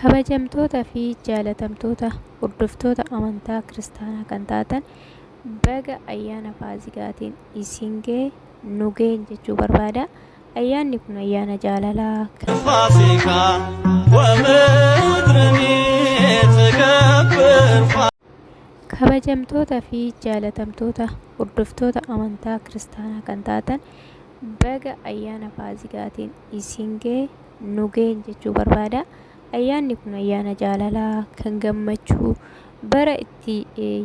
Kabajamtoota fi jaalatamtoota hordoftoota amantaa kiristaanaa kan taatan baga ayyaana Faasigaatiin isin ga'e nu ga'een jechuu barbaada. Ayyaanni kun ayyaana jaalalaa kan ፋሲካ ወምድርኒ ትገብር Kabajamtoota fi jaalatamtoota hordoftoota amantaa kiristaanaa kan taatan baga ayyaana Faasigaatiin isin ga'e nu ga'een jechuu barbaada. Ayyaanni kun ayyaana jaalalaa kan gammachuu bara itti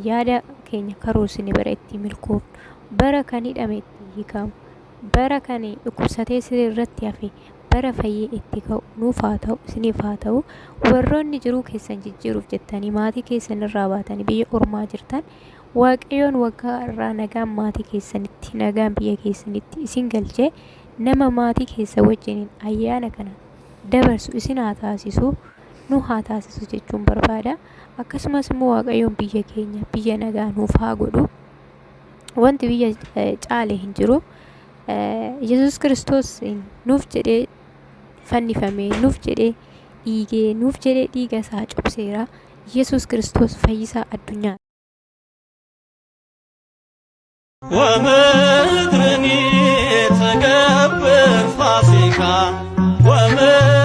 yaada keenya karoorsine bara itti milkoofnu bara kan hidhame itti hiikamu bara kan dhukkubsatee siree irratti hafe bara fayyee itti ka'u nuuf haa ta'u isiniif haa ta'u. Warroonni jiruu keessan jijjiiruuf jettanii maatii keessan irraa baatanii biyya ormaa jirtan Waaqayyoon waggaa irraa nagaan maatii keessanitti nagaan biyya keessanitti isin galchee nama maatii keessa wajjiniin ayyaana kana dabarsu isin haa taasisu nu haa taasisu jechuun barbaada. Akkasumas immoo Waaqayyoon biyya keenya biyya nagaa nuuf haa godhu. Wanti biyya caale hin jiru. Yesuus Kiristoos nuuf jedhee fannifamee, nuuf jedhee dhiigee, nuuf jedhee dhiiga isaa cobseera. Yesuus Kiristoos fayyisaa addunyaa. ወምድርኒ ትገብር ፋሲካ ወምድርኒ